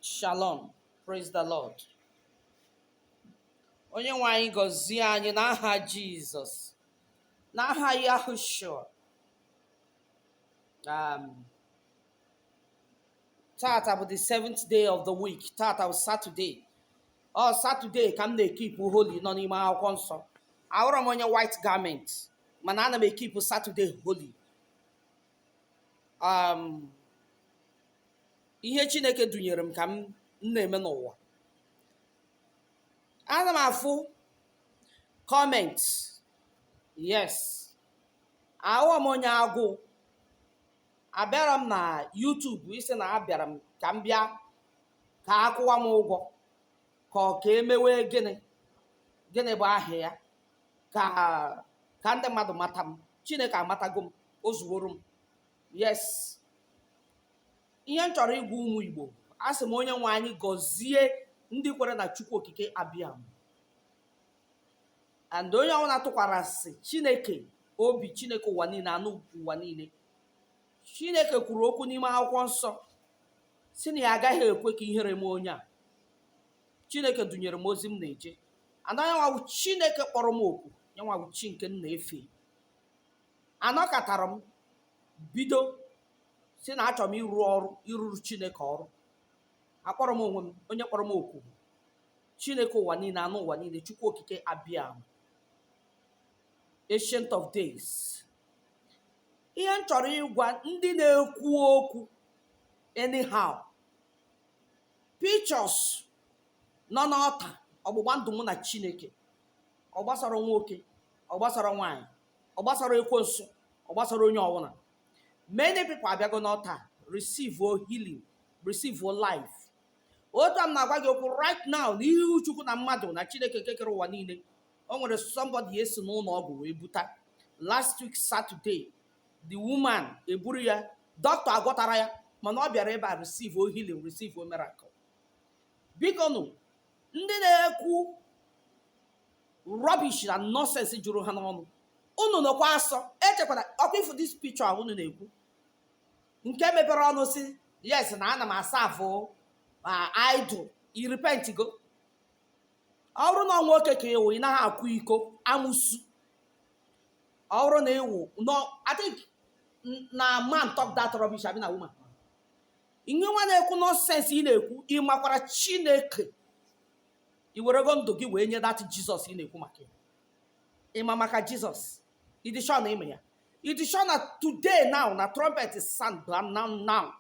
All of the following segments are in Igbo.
Shalom. Praise the Lord. Onye nwe anyị gọzie anyị n'aha Jizọs. N'aha Yahushua. Tata bụ the seventh day of the week. Tata bụ Saturday. Ọ Saturday ka m na-ekeep holy nọ n'ime akwụkwọ nsọ. Ahụrọ m onye white garment, mana ana m ekeep Saturday holy. Ihe Chineke dunyere m ka m na-eme n'ụwa. Ana m afụ comment. Yes, ahụọ m onye agụụ. Abịara m na YouTube isi na abịara m ka m bịa ka akwụwa m ụgwọ, ka ọ ka emewe gịnị gịnị bụ aha ya, ka ndị mmadụ mata m. Chineke amatago m, o zuworo m. Yes, ihe m chọrọ ịgwa ụmụ Igbo, a sị m onye nwe anyị gọzie ndị kwere na Chukwu Okike Abịama and onye ọbụla tụkwasị Chineke obi, Chineke ụwa niile, anụ ụwa niile. Chineke kwuru okwu n'ime akwụkwọ nsọ si na ya agaghị ekwe ka ihere mee onye a. Chineke dunyere m ozi m na-eje, and onye nwa bụ Chineke kpọrọ m oku, ya nwa bụ chi nke m na-efe. Anọkatara m bido si na achọrọ m ịrụ ọrụ, ịrụrụ Chineke ọrụ. Akpọrọ m onwe m onye kpọrọ m oku, Chineke ụwa niile, anụ ụwa niile, Chukwu Okike Abịama, Ancient of Days. Ihe m chọrọ ịgwa ndị na-ekwu okwu anyhow, pictures nọ n'altar ọgbụgba ndụ mụ na Chineke, ọ gbasara nwoke, ọ gbasara nwaanyị, ọ gbasara ekwensu, ọ gbasara onye ọbụla. Many people abịago n'altar, receive healing, receive life. Otu a m na-agwa gị okwu right now, n'ihu Chukwu na mmadụ na Chineke nke kere ụwa niile, o nwere somebody esi n'ụlọ ọgwụ wee buta last week Saturday. The woman eburu ya, doctor agwọtara ya, mana ọ bịara ebe a receive healing, receive miracle. Biko nụ, ndị na-ekwu rubbish na nonsense juru ha n'ọnụ, unu nọkwa asọ. Echekwara ọkwa ifu this picture unu na-ekwu, nke mepere ọnụ si yes, na ana m asa afụ idol. I repent go. Ọ bụrụ na nwoke ka ịwụ, ị naghị akwụ iko amụsu. Ọ bụrụ na ịwụ no, I think na man talk that rubbish, abi na woman? Ihe nwa na-ekwu nonsense ị na-ekwu, ị makwara Chineke? I werego ndụ gị wee nye that Jizọs ị na-ekwu maka ya? Ịma maka Jizọs? Ịdị sure na ịma ya? Ịdị sure na today now, na trumpet sound now now,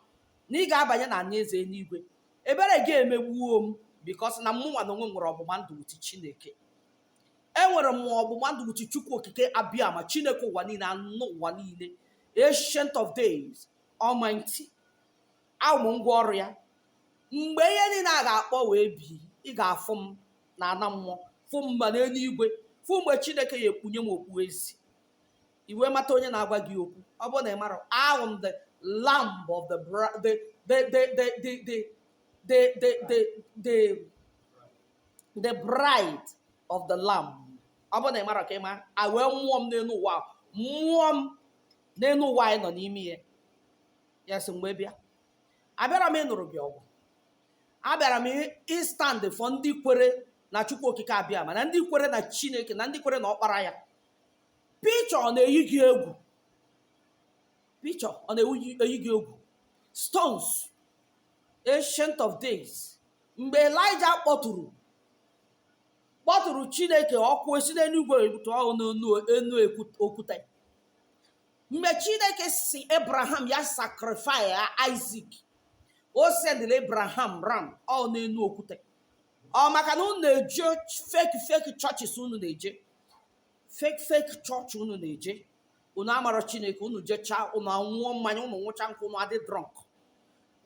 na ị ga-abanye na eze eluigwe? Ebere gị emegbuo m, because na mụnwa na onwe nwere ọgbụgba ndụ with Chineke. Enwere m ọgbụgba ndụ with Chukwu Okike Abịama, Chineke ụwa niile, anụ ụwa niile, Ancient of Days, Almighty. Awụ m ngwa ọrụ ya. Mgbe ihe niile a ga-akpọ wee bi, ị ga-afụ m na ana mmụọ, fụ m ma n'eluigwe, fụ mgbe Chineke ya ekpunye m okpu ezi, i wee mata onye na-agwa gị okwu. Ọ bụrụ na ị mara, ahụ m the lamb of the bride of the lamb. Ọ bụrụ na ị mara, ka ị ma a wee mụọ m n'elu ụwa, mụọ m n'elu ụwa anyị nọ n'ime ya. Ya sị, mgbe bịa, abịara m ịnụrụ gị ọgwụ, abịara m ịstand for ndị kwere na Chukwu Okike Abịa, mana ndị kwere na Chineke na ndị kwere na ọkpara ya. Picture ọ na-eyi gị egwu? Picture ọ na-eyi gị egwu? Stones, Ancient of Days, mgbe Elijah kpọtụrụ Chineke, ọkụ esi n'eluigwe tụọ n'enu enu okwute. Mgbe Chineke si Abraham ya sacrifice Isaac, o sendịrị Abraham ram ọ n'enu okwute. Ọ maka na unu na-eje fake fake churches, unu na-eje fake fake church, unu na-eje, unu amara Chineke. Unu jechaa, unu anwụọ mmanya, unu nwụcha nkwụ, unu adị drunk,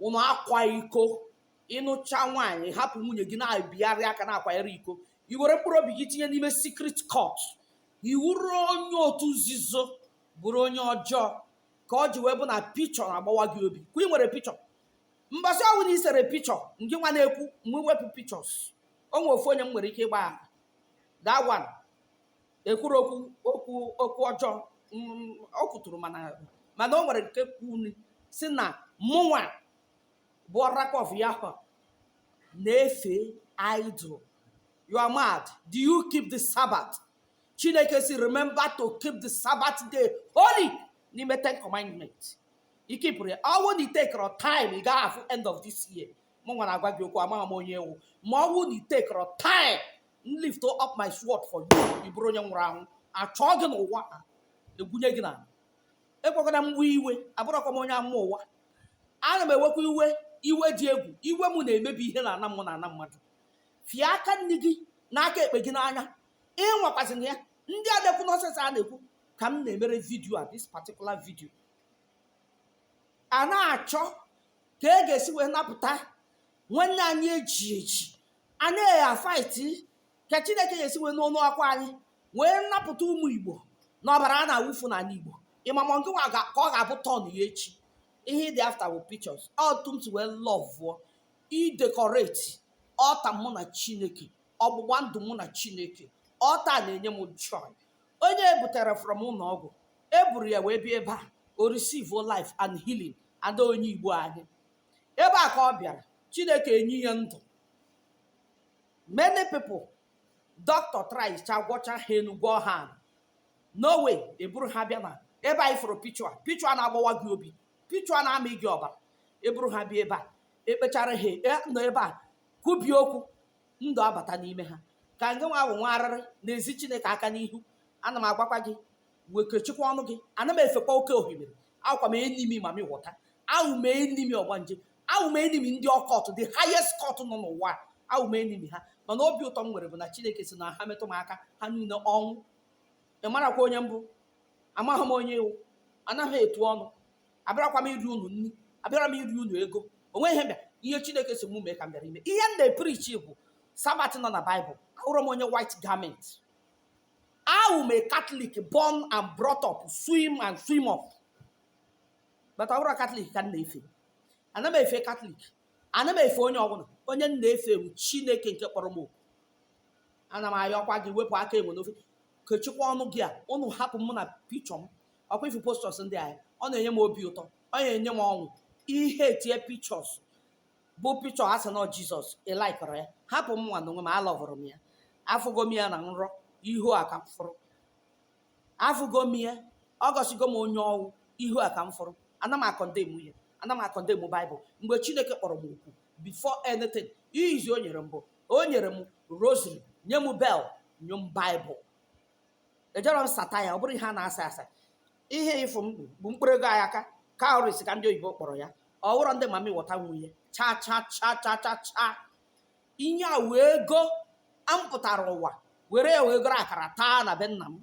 unu akwa iko. Ịnụcha nwaanyị, hapụ nwunye gị, na-ebigharị aka, na-akwanyere iko. I were mkpụrụ obi gị tinye n'ime secret court, iwuru onye otu nzuzo, bụrụ onye ọjọọ, ka ọ ji wee bụ na picture na-agbawa gị obi. Kwa ị nwere picture, mbọsị ọnwụ na isere picture ngị nwa na-ekwu mgbe wepụ pictures. O nwe ofu onye m nwere ike ịgba that one ekwuru okwu okwu okwu ọjọọ o kwuturu, mana o nwere nke kwunu si na mụnwa bụ Oracle of Yahweh. Na-efe idol. You are mad. Do you keep the Sabbath? Chineke si, "Remember to keep the Sabbath day holy," n'ime Ten Commandment. I keepụrụ ya? Ọwụ na itekọrọ time, ị gaghị afụ end of this year. Mụ nwa na-agwa gị okwu, amaghị m onye ewu. Ma ọ wụ na itekọrọ time, m lift up my sword for you, ị bụrụ onye nwụrụ anwụ. Achọọ gị n'ụwa a, egwunye gị n'ala. Ekwekwana m wee iwe. Abụrọkwa m onye ama ụwa. Ana m ewekwa iwe, iwe dị egwu. Iwe m na-emebi ihe na ana mmụọ na ana mmadụ. Fie aka nri gị n'aka ekpe gị n'anya. Ịnwakwazina ya. Ndị a na-ekwu nonsense a na-ekwu ka m na-emere video a, this particular video, a na-achọ ka e ga-esi wee napụta nwanne anyị eji eji. A na-afight ka Chineke ga-esi wee n'ọnụ akwa anyị wee napụta ụmụ Igbo na ọbara a na-awụfu n'ala Igbo. Ịmama nke nwa ka ọ ga-abụ turn ya echi. Ihe dị after bụ pictures. Otu m si wee lọvụọ idecorate altar mụ na Chineke, ọgbụgba ndụ mụ na Chineke, altar na-enye m joy. Onye e butere from ụlọ ọgwụ, eburu ya wee bịa ebe a, o receive life and healing. Ada onye Igbo anyị, ebe a ka ọ bịara, Chineke enye ya ndụ. Many people, doctor try cha, gwọcha ha enu, gwọọ ha ala. No way. Eburu ha bịa na ebe anyị fụrụ picture a, picture a na-agbawa gị obi, picture a na-amị gị ọbara. Eburu ha bịa ebe a, ekpechara ha nọ ebe a, kwubie okwu, ndụ abata n'ime ha. Ka ngị nwa bụ nwa arịrị na-ezi Chineke aka n'ihu. Ana m agwakwa gị, wekechikwa ọnụ gị. Ana m efekwa oke ohimiri. Akwa m enemy mami water, ahụ m enemy ọgbanje, ahụ m enemy ndị occult, the highest cult nọ n'ụwa, ahụ m enemy ha. Mana obi ụtọ m nwere bụ na Chineke si na ha metụ m aka, ha niile ọnwụ. Ị marakwa onye mbụ? Amaghị m onye iwu. Anaghị etu ọnụ. Abịarakwa m iri unu nri, abịara m iri unu ego. Onwe ihe mbịa. Ihe Chineke si mụ mee ka m bịara ime. Ihe m na-epreach bụ Sabbath nọ na Baịbụl. Ahụrụ m onye white garment. Ahụ m a Catholic born and brought up, swim and swim up, but ọ bụrụ Catholic ka m na-efe, ana m efe Catholic, ana m efe onye ọbụla. Onye m na-efe bụ Chineke nke kpọrọ m oku. Ana m ayọkwa gị, wepụ aka enwe n'ofe, kechikwa ọnụ gị a. Ụnụ hapụ m na picture m. Ọkwa ifu posters ndị anyị, ọ na-enye m obi ụtọ, ọ na-enye m ọṅụ. Ihe etie pictures bụ picture a sị na Jizọs, ị likọrọ ya, hapụ m. Nwa n'onwe m, alọvụrụ m ya. Afụgo m ya na nrọ, ihu a ka m fụrụ. Afụgo m ya, ọ gosigo m onye ọwụ, ihu a ka m fụrụ. Ana m acondemn ya, ana m acondemn Baịbụl. Mgbe Chineke kpọrọ m okwu, before anything, izi o nyere m bụ o nyere m rosary, nye m bell, nye m Baịbụl. Ejere m sata ya. Ọ bụrụ ihe a na-asa asa, ihe ịfụ m bụ mkpụrụ ego anyị aka, cowries ka ndị oyibo kpọrọ ya. Ọ wụrọ ndị mami water nwunye cha cha cha cha cha cha. Ihe a wee ego a m pụtara ụwa were ya wee goro akara taa na be nna m.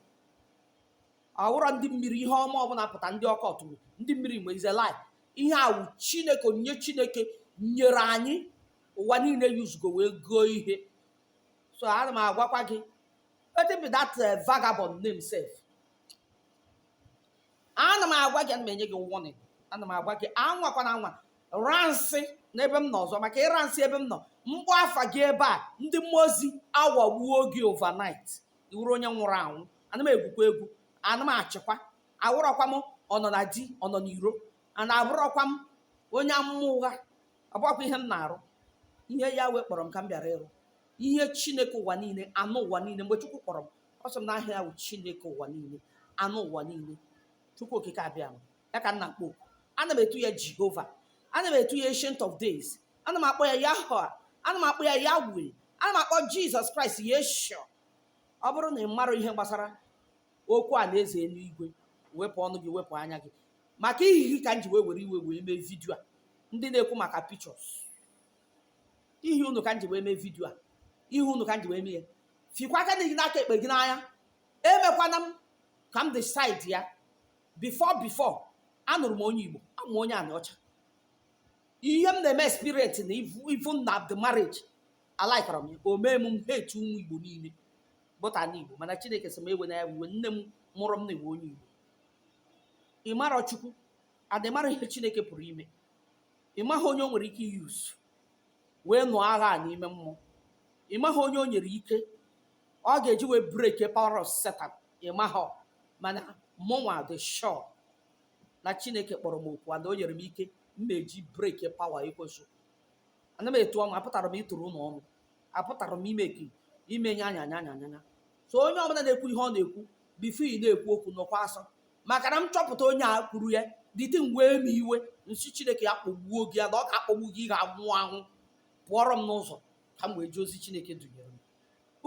Ọ wụrọ ndị mmiri. Ihe ọma ọbụla pụta, ndị ọkọtụ, ndị mmiri nwe, is a lie. Ihe a wụ Chineke, onyinye Chineke nyere anyị. Ụwa niile yuzugo wee goo ihe. So ana m agwakwa gị, wetin be that vagabond name sef? Ana m agwa gị, ana m enye gị warning. Ana m agwa gị, anwakwana anwa ransị n'ebe m nọ ọzọ, maka ịra nsị ebe m nọ, mkpọ afa gị ebe a, ndị mmụọ ozi awagbuo gị overnight, iwuru onye nwụrụ anwụ. Ana m egwukwa egwu, ana m achịkwa. Awụrọkwa m ọnọ na di, ọnọ n'iro. Ana abụrọkwa m onye amụma ụgha. Ọ bụrọkwa ihe m na-arụ. Ihe ya wee kpọrọ m ka m bịara ịrụ ihe. Chineke ụwa niile, anụ ụwa niile. Mgbe Chukwu kpọrọ m, ọ sị m na ahịa ya bụ Chineke ụwa niile, anụ ụwa niile, Chukwu Okike abịa m ya ka m na-akpọ oku. Ana m etu ya Jehova, ana m etu ya Ancient of Days, ana m akpọ ya Yahweh, ana m akpọ ya Yahweh, ana m akpọ Jizọs Kraịst Yeshua. Ọ bụrụ na ị mara ihe gbasara okwu a na eze eluigwe, wepụ ọnụ gị, wepụ anya gị. Maka ihihi ka m ji wee were iwe wee mee video a. Ndị na-ekwu maka pictures, ihe unu ka m ji wee mee video a, ihe unu ka m ji wee mee ya. Fikwa aka gị n'aka ekpe gị n'anya. Emekwana m ka m decide ya. Before anụrụ m onye Igbo, amụ onye anị ọcha. Ihe m na-eme experience na even na the marriage, alikara m ya. O mee m hate ụmụ Igbo niile bụta na Igbo. Mana Chineke sị m ewe na ya iwe. Nne m mụrụ m na-ewe onye Igbo. Ị marọ Chukwu adị, mara ihe Chineke pụrụ ime. Ị maghị onye o nwere ike iyuzu wee nụọ agha a n'ime mmụọ. Ị maghị onye o nyere ike ọ ga-eji wee break power of Satan. Ị maghị. Mana mụnwa dị sure na Chineke kpọrọ m okwu and o nyere m ike m na-eji break power ekwensu. Ana m etu ọnụ, apụtara m ịtụrụ ụnụ ọnụ, apụtara m ime ka ime nya anya anya anya anya. So onye ọbụla na-ekwu ihe ọ na-ekwu, before ị na-ekwu okwu, nọkwa asọ, maka na m chọpụta onye a kwuru ya dịtị m wee m iwe, nsị Chineke ya kpọgbuo gị ya na ọ ga-akpọgbu gị, ị ga-anwụ anwụ. Pụọrọ m n'ụzọ ka m wee jee ozi Chineke dunyere m.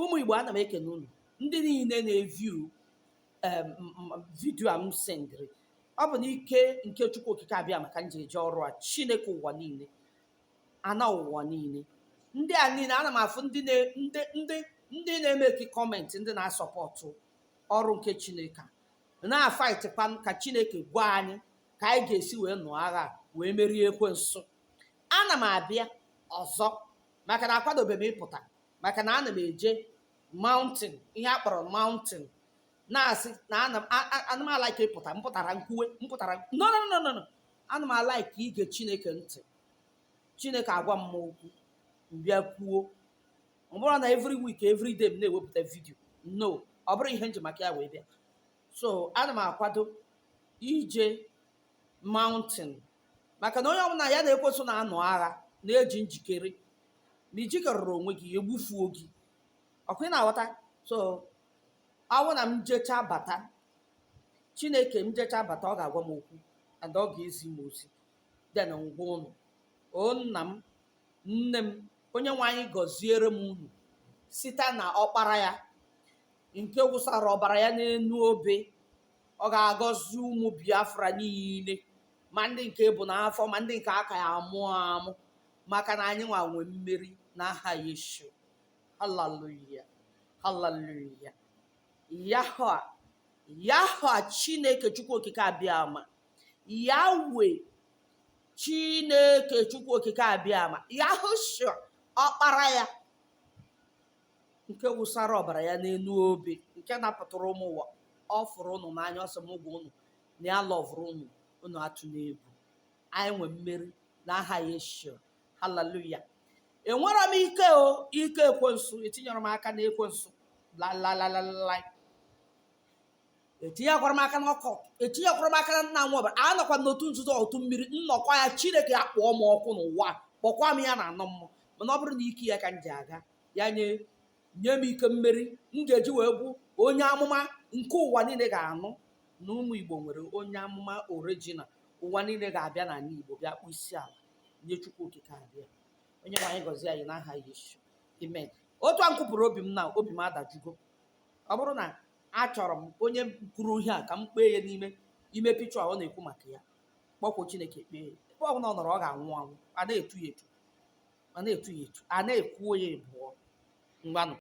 Ụmụ Igbo, ana m ekene unu, ndị niile na-eview video a m sendịrị. Ọ bụ n'ike nke Chukwu Okike abịa maka m ji eje ọrụ a. Chineke ụwa niile, ana ụwa niile, ndị a niile ana m afụ, ndị ndị ndị ndị na-emeki comment, ndị na-asupportụ ọrụ nke Chineke a na-afightkwa ka Chineke gwa anyị ka anyị ga-esi wee nụọ agha wee merie ekwensu. Ana m abịa ọzọ, maka na akwadobe m ịpụta, maka na ana m eje mountain, ihe a kpọrọ mountain, na-asị na ana m alike ịpụta. Mpụtara nkwuwe mpụtara, no, no, no, no, no. Ana m alike ige Chineke ntị. Chineke agwa m okwu, mbịa kwuo. Ọ bụrụ na every week, every day m na-ewepụta video, no, ọ bụrụ ihe nji maka ya wee bịa. So ana m akwado ije mountain, maka na onye ọbụla ya na-ekweso na-anọ agha na-eji njikere. Ma ijikerere onwe gị, egbufuo gị ọkụ. Ị na-aghọta? So awụ na m jecha bata, Chineke m jecha bata, ọ ga-agwa m okwu and ọ ga-ezi m ozi. Then ngwa ụnụ o nna m, nne m, onye nwe anyị gọziere m unu site na ọkpara ya nke wụsara ọbara ya n'elu obe. Ọ ga-agọzi ụmụ Biafra niile, ma ndị nke bụ n'afọ, ma ndị nke aka ya amụ amụ, maka na anyị nwa nwe mmeri n'aha Yeshu. Haleluya, haleluya. Yahweh, Yahweh, Chineke Chukwu Okike abịama, Yahweh, Chineke Chukwu Okike abịama, Yahushua, ọkpara ya nke wụsara ọbara ya n'elu obe, nke napụtara ụmụ ụwa, ọ fụrụ ụnụ n'anya. Ọsọ m gwa ụnụ na ya loveụrụ ụnụ. Ụnụ atụ n'egwu, anyị nwe mmeri n'aha Yeshua. Haleluya. Enwere m ike o ike ekwensu etinyere m aka na ekwensu lalalala, etinyekwara m aka n'ọkọ, etinyekwara m aka na nna nwa ọbara. Anọkwa m n'otu nzuzo, otu mmiri nnọkwa ya. Chineke ya kpọọ m ọkụ n'ụwa, kpọkwa m ya na anọ mmụọ. Mana ọ bụrụ na ike ya ka m ji aga ya, nye nye m ike mmeri m ga-eji wee bụ onye amụma nke ụwa niile ga-anụ na ụmụ Igbo nwere onye amụma original. Ụwa niile ga-abịa n'ala Igbo bịa kpụ isi ala nye Chukwu Okike abịa. Onye nwe anyị gọzie anyị n'aha Yesu, amen. Otu a m kwupụrụ obi m na obi m adajugo. Ọ bụrụ na achọrọ m onye kwuru ihe a ka m kpee ya n'ime ime picture ọ na-ekwu maka ya, kpọkwuo Chineke, kpee ya. Ebe ọ bụla ọ nọrọ, ọ ga-anwụ anwụ. A na-etu ya etu, a na-etu ya etu, a na-ekwuo ya ebụọ. Ngwanụ.